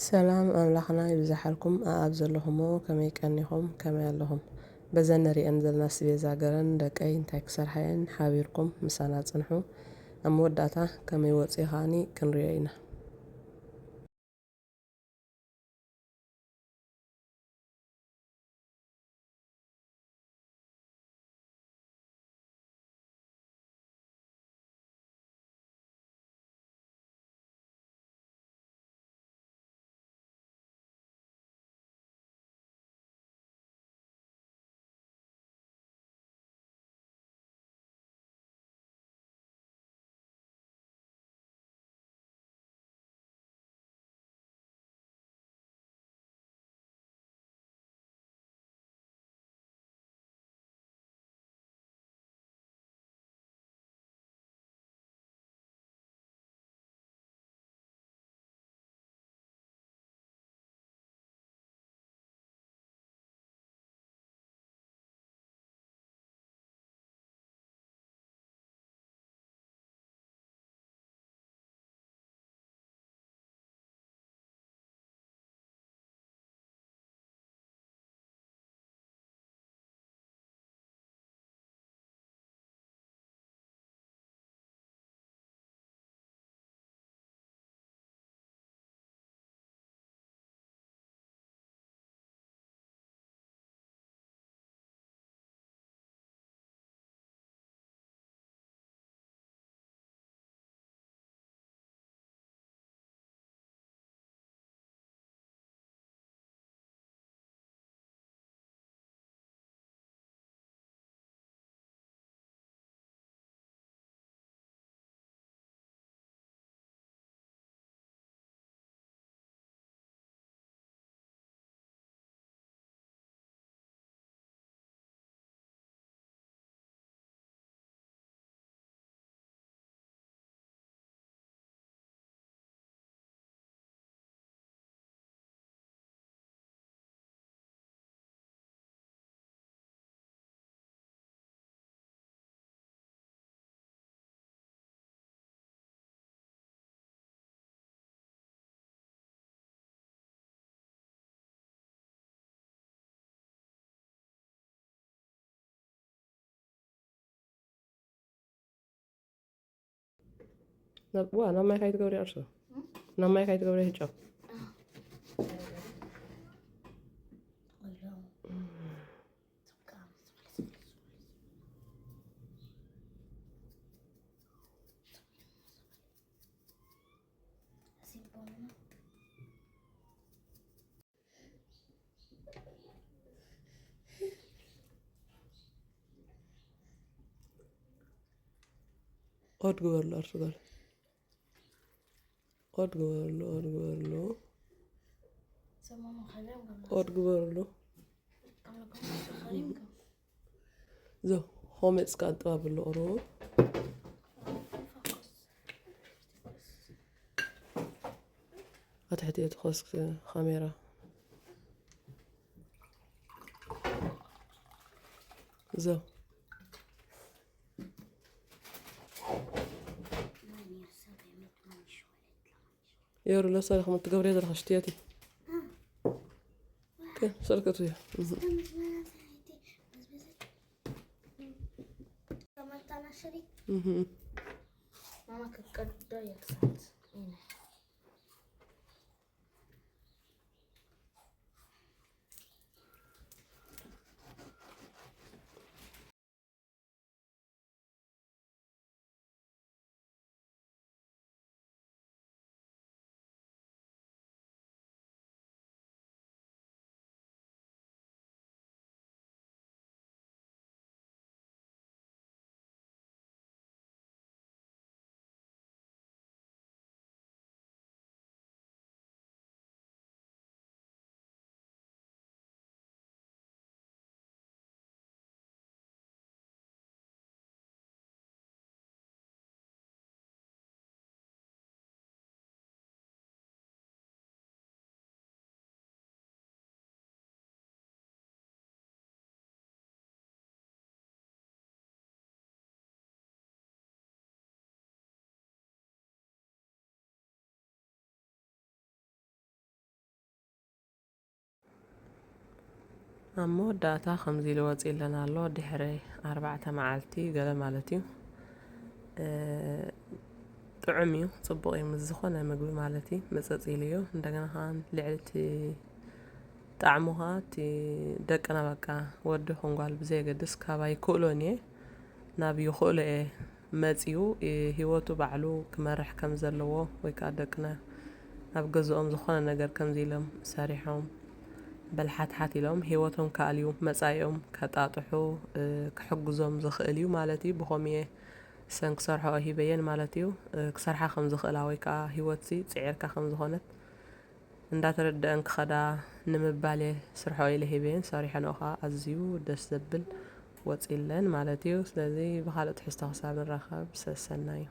ሰላም ኣምላኽና ይብዛሓልኩም። ኣኣብ ዘለኹሞ ከመይ ቀኒኹም? ከመይ ኣለኹም? በዘን ንሪአን ዘለና ኣስቤዛ ገረን ደቀይ እንታይ ክሰርሓ እየን? ሓቢርኩም ምሳና ጽንሑ። ኣብ መወዳእታ ከመይ ወጽኡ ከኣኒ ክንሪኦ ኢና። ናብ ዋ ናብ ማይ ካይትገብሪ ኣርሶ ናብ ማይ ካይትገብሪ ህጫው ኦድ ግበርሉ ኣርሶ ጋል ኦድ ግበርሉ ኦድ ግበርሉ ኦድ ግበርሉ ዞ ሆሜጽ ቃጥባ ብሎ ኦሮ ኣትሕቲ እቲ ኮስክ ካሜራ ዞ የሩ ለሰ ለኸም ትገብርያ ዘለኻ ሽትያቲ ሰልከቱ እያ ማማ ክትቀዶ እያ ክሳት ኣብ መወዳእታ ከምዚ ኢሉ ወፂለን ኣሎ። ድሕሪ ኣርባዕተ መዓልቲ ገለ ማለት እዩ። ጥዑም እዩ፣ ፅቡቕ እዩ ምስ ዝኾነ ምግቢ ማለት እዩ። ምፅፅ ኢሉ እዩ። እንደገና ከዓ ልዕሊ እቲ ጣዕሙ ከዓ እቲ ደቅና በቃ ወዲ ኹን ጓል ብዘየገድስ ካባይ ክእሎን እየ ናብ ይኽእሎ እየ መፂኡ። ህይወቱ ባዕሉ ክመርሕ ከም ዘለዎ ወይ ከዓ ደቅና ኣብ ገዝኦም ዝኾነ ነገር ከምዚ ኢሎም ሰሪሖም በልሓትሓት ኢሎም ህይወቶም ክኣልዩ መፃኢኦም ከጣጥሑ ክሕግዞም ዝኽእል እዩ ማለት እዩ። ብኸምኡ እየ ሰን ክሰርሖ ሂበየን ማለት እዩ። ክሰርሓ ከም ዝኽእላ ወይ ከዓ ህይወትሲ ፅዒርካ ከም ዝኾነት እንዳተረደአን ክኸዳ ንምባል እየ ስርሖ ኢለ ሂበየን። ሰሪሐንኦ ከዓ ኣዝዩ ደስ ዘብል ወፂለን ማለት እዩ። ስለዚ ብኻልእ ትሕዝቶ ክሳብ ንራኸብ ሰሰናዩ።